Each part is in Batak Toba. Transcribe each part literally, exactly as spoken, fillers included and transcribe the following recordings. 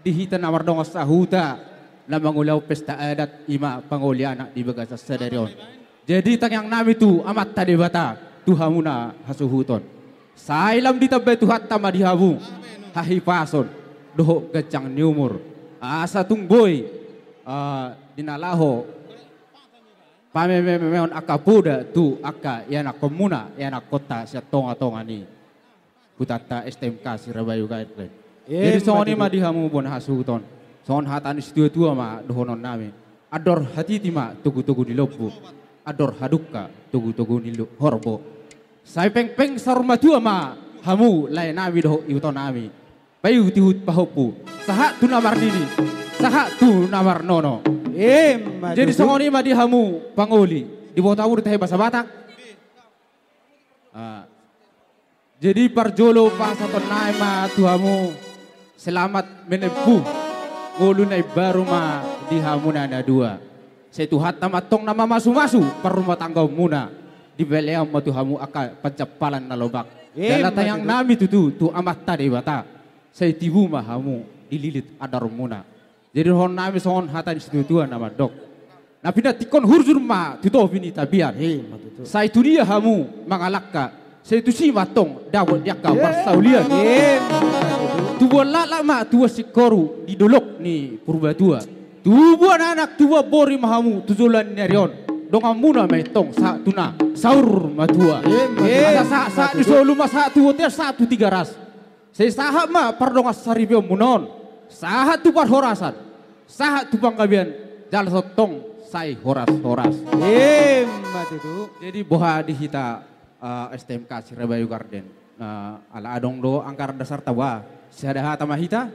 Di hita na mardongan sahuta na mangulahon pesta adat, i ma pangoli anak di bagasan sadari on. Jadi tangiang nami tu Amanta Debata, tu hamu na hasuhuton, sai lam ditambai Tuhanta ma di hamu hahipason dohot ganjang ni umur, asa tung boi, ah, di na laho pamememeon angka poda tu angka ianakkonmuna, ianakkonta sian tongatonga ni hutanta S T M K Sirabayu Garden. Jadi songon i ma di hamu bona hasuhuton. Songon hata ni situatua ma dohonon nami: Andor hatiti ma togutogu ni lombu, andor hadungka togutogu ni lo-, horbo. Sai pengpeng saur matua ma hamu lae nami dohot ito nami, paihutihut pahompu, sahat tu na marnini, sahat tu na marnono. Emma tutu. Jadi songon i ma di hamu pangoli. Diboto hamu do tahe bahasa Batak? Ah. Jadi parjolo pasahaton nami ma tu hamu selamat menempuh ngolu na imbaru ma di hamuna na dua. Sai Tuhanta ma antong na mamasumasu parrumatanggaonmuna, dipalehon ma tu hamu angka panjampalan na lomak. Emma tutu. Jala tangiang nami tutu tu Amanta Debata, sai tibu ma hamu dililit andormuna. Jadi dohonon nami songon hata ni situatua na mandok: Na pinantikhon hurjur ma tu topi ni tapian. Emma tutu. Sai tu dia hamu mangalangka, sai tusi ma antong dapot di angka parsaulian. Emma tutu. Tubuan laklak ma tubuan singkoru di dolok ni Purbatua. Tubuan anak tubuan boru ma hamu tu joloan ni ari on, donganmuna ma i antong sahat tu na saur matua. Emma tutu. Asa sahat-sahat ni solu ma sahat tu bontean, sahat tu Tigaras. Sai sahat ma pardongan saripeonmuna on, sahat tu parhorasan, sahat tu panggabean, jala tongtong sai horas-horas. Emma tutu. Jadi boha di hita, eh, S T M K Sirabayu Garden? Eh, ala adong do anggaran dasarta, bah, sada hata ma hita.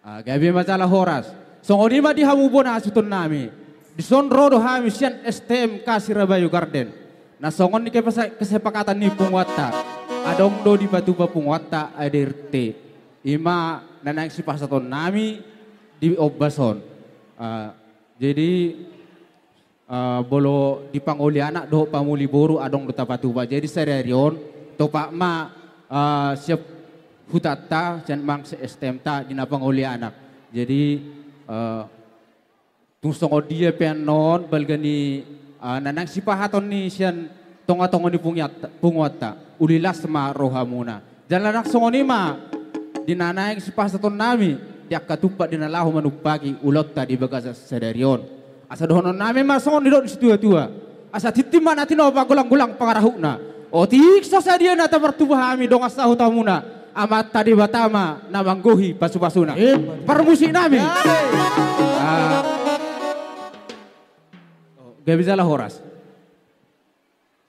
Ah, gabe ma jala horas. Songon i ma di hamu bona hasuhuton nami. Dison ro do hami sian S T M K Sirabayu Garden. Na songon ni kepesa-, kesepakatan ni punguanta, adong do dipatupa punguanta A D R T. I ma na naeng sipasahaton nami di ombas on. Ah, jadi, eh, molo di pangoli anak dohot pangoli boru adong do tapatupa. Jadi sadari on, topak ma, eh, siap hutanta, sian amang S T M ta di na pangoli anak. Jadi, eh, tung songon dia pe annon balga ni, eh, na naeng sipasahaton ni sian tongatonga ni pungiat-, punguanta, uli las ma rohamuna. Jala nang songon i ma di na naeng sipasahaton nami di angka tumpak di na laho manumpaki ulaonta di bagasan sadari on. Asa dohonon nami ma songon nidok ni situatua: Asa tintin ma na tinopa, golanggolang pangarahutna. Otik so sadia na tapartupa hami dongan sahutamuna, Amanta Debata ma na manggohi pasupasuna. Emma. Parmusik nami. Hai. Ah. Oh, gabe jala horas.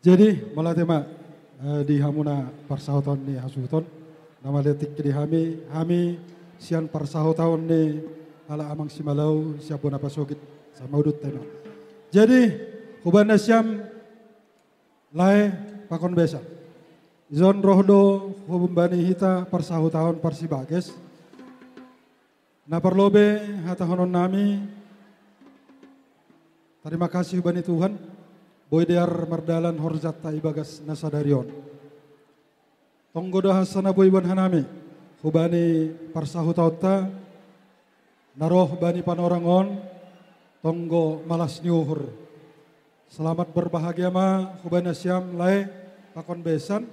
Jadi, mauliate ma, eh, di hamuna parsahuton ni hasuhuton, na mauliate tingki di hami, hami sian parsahuton ni halak Amang Simalau, sian bona pasogit, sama udut tema. Jadi, hubaen nasiam lae pakon besan. Dison roh do humbani hita parsahuton parsibages. Na parlobei hatahonon nami, tarima kasih hubani Tuhan, boi dear mardalan horjanta ibagas na sadari on. Tonggo do hansa na boi boan hanami hubani parsahutonta, na roh bani panorang on, tonggo malas ni uhur. Selamat berbahagia ma hubani nasiam lae pakon besan.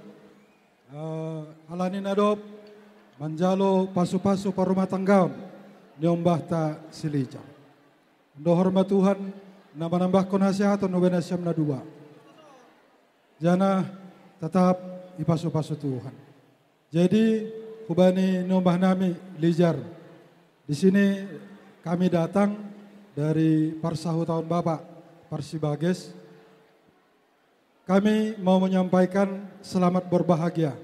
Eh, alani na dob manjalo pasupasu parumatanggaon ni ombahta si Lijar. Dohor ma Tuhan na manambahkon hasehaton hubani nasiam na dua. Jana tatap dipasupasu Tuhan. Jadi, hubani ni ombah nami Lijar, di sini kami datang dari parsahuton Bapak Parsibages. Kami mau menyampaikan selamat berbahagia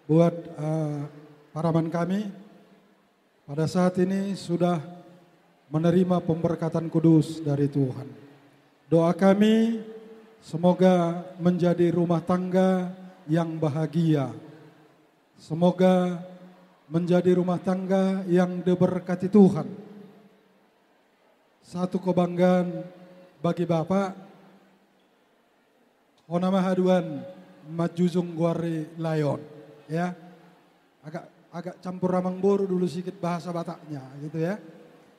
buat, eh, paraman kami. Pada saat ini sudah menerima pemberkatan kudus dari Tuhan. Doa kami, semoga menjadi rumah tangga yang bahagia. Semoga menjadi rumah tangga yang diberkati Tuhan. Satu kebanggaan bagi Bapak, hona ma haduan manjujung goar ni lae on, ya. Agak agak campur amang boru dulu sikit bahasa Bataknya, gitu ya.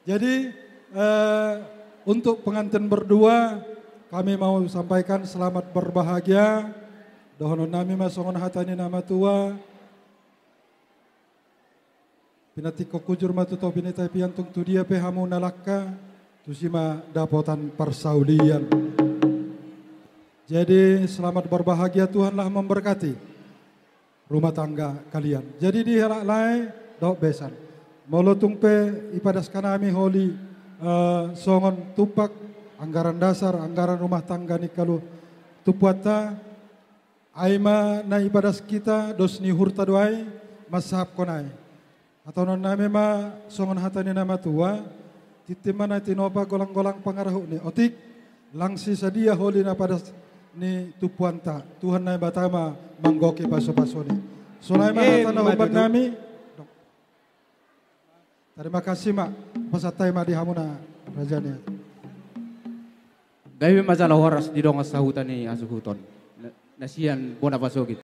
Jadi, eh, untuk pengantin berdua, kami mau sampaikan selamat berbahagia. Dohonon nami ma songon hata ni na matua: Pinantikhon hujur ma tu topi ni tapian, tung tu dia pe hamu na langka, tusi ma dapotan parsaulian. Jadi, selamat berbahagia, Tuhanlah memberkati rumah tangga kalian. Jadi, di halak lae dohot besan, molo tung pe ipadas hami holi, eh, songon tumpak anggaran dasar, anggaran rumah tangga ni kalu tumpuanta, ai ma na ipadas hita, dos ni uhurta do ai, mansahapkon ai. Hatahonon nami ma songon hata ni na matua: Tintin ma na tinopa, golang-golang pangarahutni. Otik, lang sisadia holi na padas ni tumpuanta. Tuhan Naibata ma manggohi pasu-pasuni. Sonai ma hata na humbahen nami. Tarima kasih ma, pasahat hami ma di hamuna, raja ni. Gabe ma jala horas di dongan sahuta ni hasuhuton. Na, na sian bona pasogit.